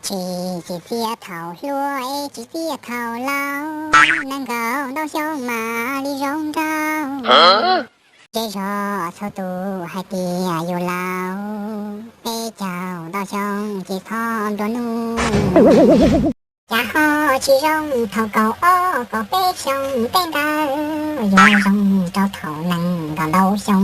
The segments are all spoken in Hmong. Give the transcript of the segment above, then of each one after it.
Tsis tsim txiaj thaum hluas es tsim txiaj thaum laus, nees nkaum ntau xyoo mam li zoo nraug. Zej zog txhua tus hais tias yus laus, peb caug ntau xyoo ces txhob nplua nuj. Cas ho tsis zoo thaum kaum ob kaum peb xyoo tej ntawd, yuav zoo rau thaum nees nkaum ntau xyoo.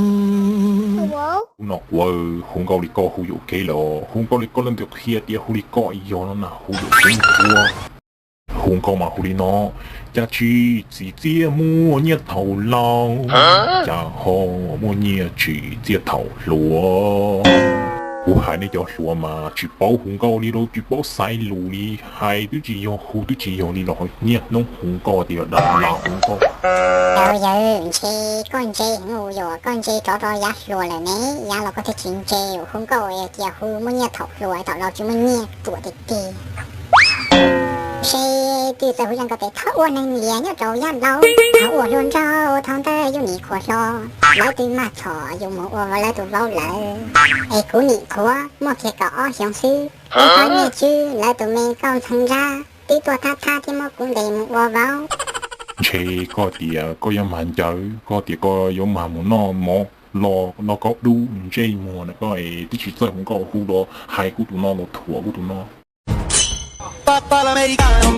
Hnub no kuv hu nkauj li koj hu yuam kev lawm, hu nkauj li koj leej twg qhia tias hu li koj yog no na, hu yuam kev ntag. Hu nkauj mas hu li no: Cas tsis tsim txiaj muaj nyiaj thaum laus, cas ho muaj nyiaj tsim txiaj thaum hluas. Kuv hais nej cov hluas mas tsis paub hu nkauj li lauj, tsis paub xaiv lus li, hais twb tsis yog hu twb tsis yog li los ho niaj hnub hu nkauj tias dam las hu nkauj. Yawg, ntshe koj ntse heev, yog koj ntse rov rau yav hluas lawm ne, yav laus koj thiaj tsis ntse, hu nkauj cia hu muaj nyiaj thaum hluas, thaum laus tsis muaj nyiaj ruam tiag tiag. Ntshe twb txawj hu zaj nkauj tias txhob ua neeg liam nyob rau yav laus, thaum ua hluas nraug thaum ntawd yus nim qhuav hlob, lawv twb mag txhom yus mus ua vauv lawv tus vauv lawm, es kuv nim qhuav muaj kiag kaum ob xyoos xwb, ib qho nyiaj tswv lawv tus me nkauj ntxhee nrab twb tuaj thab thab thiab muab kuv ntes mus ua vauv. Ntshe koj tias koj yuav mag ncawv, koj tias koj yuav mag mus noj mov los noj kaub dub ntsej muag na, koj twb tsis txawj hu nkauj hu los hais kuv tus no los thuam kuv tus no. Papa la americano.